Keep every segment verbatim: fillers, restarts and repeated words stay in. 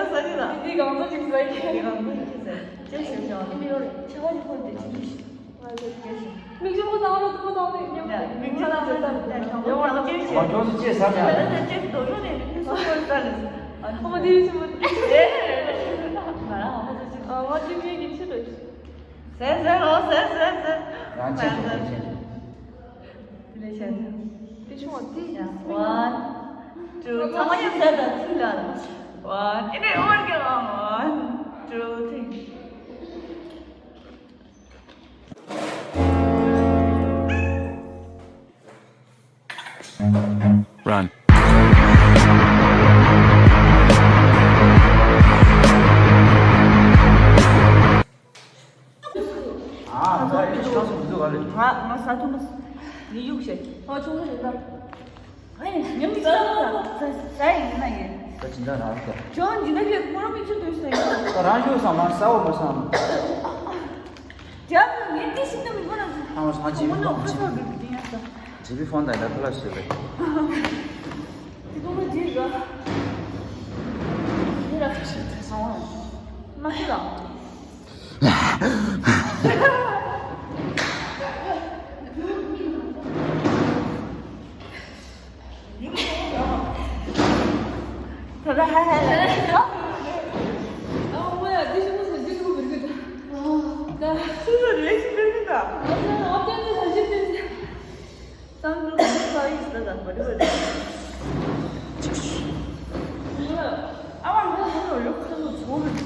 ད་ཟ་གི་ལ། འདི་གང་ཚོ་ཅིག་ཟ་གི། འདི་གང་ཚོ་ཅིག་ཟ་གི། ཅེས་ཞུ་ཞུ། འདི་མི་རོ་རེད། ཆ་བ་ཅིག་ཁོ་འདི་ཅིག་ཞུ། མིག་ཆུ་མོ་བཏང་རོགས། ཐུག་པ་བཏང་ནས་ཉམས། མིག་ཆུ་བཏང་རོགས། ཡོང་བ་ལ་ཅེས་ཞུ། ང་ཁྱོད་ཚོ་ཅེས་ཟ་མེད། ད་ད་ཅེས་དོ་ཡོད་ནས་མིག་ཆུ་མོ་ཟ་ལེ། ཨ་མ་དེ་ཡོད་ཆུ་མོ། ཨེ། ང་རང་ཨ་མ་ཚོ་ཅིག་ཨ་མ་དེ་མིག་གི་ཆུ་རེད། ཟེར་ཟེར་ཨོ་ཟེར་ཟེར་ཟེར། ཡང་ཆེ་ཆུང་ཆེ་ཆུང་། དེ་ལས་བྱས་ཟེར། དེ་ཆུང་བ་དེ། One, two, ཚང་མ་མཉམ་ཟེར་དང་ཚུར་ལ། One, ཨེ་ནས་ཨོ་རྒྱ། One, two, three. Run. ཨ་ད་ཡིན་ཆགས་སུ་འདུག་ག་ལེ། ང་ང་ཟ་ཐུབ་མ་སོང་། ངས་གཡུག་བྱས། ཨ་ཆུང་ཆུང་ཡིན་ད། ཨ་ཡིན་ཉམས་ཀྱི་ཟ་ཟ་ཡིན་ན་ཡིན། ད་ཇི་འདྲ་རང་ཟ། ཁྱོད་འཇི་འདྲ་གི་ཁོ་རང་མིག་ཆུ་འདུག་ཟེར་ཡིན། ད་རང་གཡུག་སོང་ང་ཟ་འོ་མ་སོང་། རྒྱབ་ནས་ངས་འདི་ཞིག་ཏུ་མི་དགོས་ན། ཨ་མ་སང་ཇི་མི་ཁོ་ནོ་ཁ་ཁ་བི་བི་ཏི་ཡ་ས། ཇི་བི་ཕོན་དང་ད་ཁ་ལ་ཞུ་རེད། དེ་ཁོ་ཁ་ཇི་ར། ཇི་ར་ཁ་ཤས་ད་སོང་བ། མ་ཤི་ལ། ད་ལྟ་ཧ་ཧ་ལ། ཨ་མ་ཡ་འདི་ཞིག་མོ་ཟ་འདི་ཞིག་མོ་བེར་གི་ད། ད་སུ་ལ་རེ་ཞིག་བེར་གི་ད། ཨ་ད་ཨ་ད་ད་ཟ་ཞིག་བེར་གི། སང་ལུག་ས་ཡིས་ད་ད་བ་རི་བ་རི། ཨ་མ་ཧ་ཧ་ལོ་ཡོ་ཁ་ལོ་ཚོ་རི།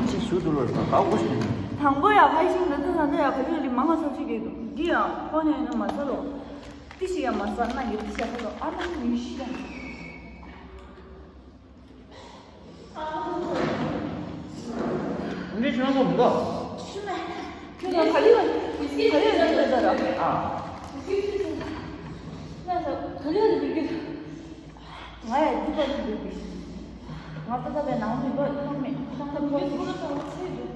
ཅི་སུ་དུ་ལོ་ས་ཨ་གོ་ཞིག་དང་པོ་ཡ་ཕ་ཤིང་ད་ད་ད་ད་ཡ་ཕ་ཤིང་ལི་མང་ང་ས་ཅིག་གི་འདི་ཡང་ཁོ་ནས་ན་མ་ས་ལོ། ཏི་ཤི་ཡ་མ་ས་ན་ཡི་ཏི་ཤ་ཧ་ལོ་ཨ་མ་ནི་ཤི་ཡ། འདི་ཆུང་སོང་མི་འདུག་ཁྱོད་ལ་ག་ལེ་བ། ག་ལེ་བ་ལེ་བ་ལ་ར། ཨ། ང་ལ་ག་ལེ་བ་ལེ་བ་གི། ང་ཡ་འདི་པ་ལེ་བ་གི། ང་ད་ལྟ་བའི་ནང་མི་འདུག་ཁོ་མེད་ཁོ་ད་ལྟ་བ་ཁོ་ད་ལྟ་བ་ཚེ་འདུག་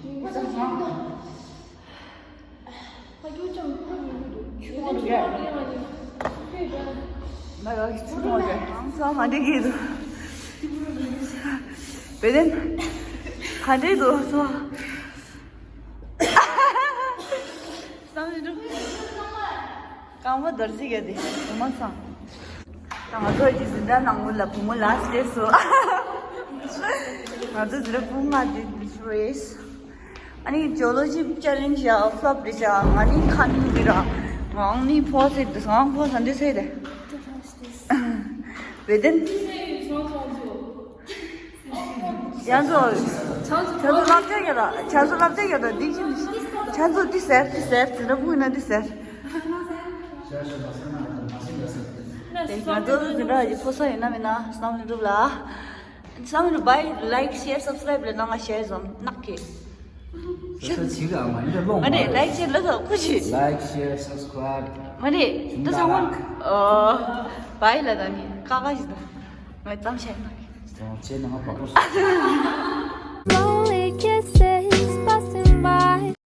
ང་ད་ང་ད། ང་ཁྱོད་ཅང་ཁུར་མི་འདུག་ཁྱོད་ཅང་ཁུར་མི་འདུག་ང་ལ་ཁྱོད་ཅང་ཁུར་མི་འདུག་ང་ལ་ཁྱོད་ཅང་ཁུར་མི་འདུག་བེ་དན། ག་འདྲས་འདུག་སོ། བསམ་བློ་འགྲོ། རྐང་པ་རྡོལ་རྩིས་བརྒྱབ་སྟེ་བུ་མོ་སང་། ད་ང་ཚོ་ཀྱི་འཛིན་གྲྭ་ནང་ལོགས་ལ་བུ་མོ་ལ་སླེབས་སོང་། ང་ཚོ་འཛིན་གྲྭ་བུ་ལྔ་དེ་འདི་ཚོ་རེད། ཨ་ནི་ཇོ་ལོ་ཇི་ཅེ་ལེན་ཇི་ཡ་ཕློབ་རེད་ཤག་ང་ནི་ཁ་ནི་འདི་ར། ང་ནི་ཕོ་སེ་འདི་སང་ཕོ་སང་འདི་སེ་རེད། བེ་དན། ཡང་ཚོ། ཆ་ཚོ་སློབ་གྲྭ་ཡོད་ད། ཆ་ཚོ་སློབ་གྲྭ་ཡོད་ད། འདི་ཅི་ཆ་ཚོ་འདི་ཟེར་འདི་ཟེར་འཛིན་གྲྭ་བུ་ཡིན་ན་འདི་ཟེར། ང་ཚོ་འཛིན་གྲྭ་ཡི་ཕོ་སོ་ཡིན་ན་མིན་ན་བསམ་བློ་འགྲུབ་ལ། བསམ་བློ་བའི་ལའིག་ཤེར་སབ་སི་ཀ་རའིབ་ལས་གནང་ང་ཤེར་བཟོ་ནག་གི། ད་ཅི་ག་མ་ཡིན་ད་ལོང་མ་མ་རེད། ལའིག་ཤེར་ལ་ད་ཁུ་ཅི། Like, share, subscribe. མ་རེད། ད་ཚང་མ་བའི་ལ་ད་ནི་ཀ་ཀ་ཞིག་ད། ང་ཙམ་བཤད་ན། ཚོང་ཆེ་ནང་པ་པོ།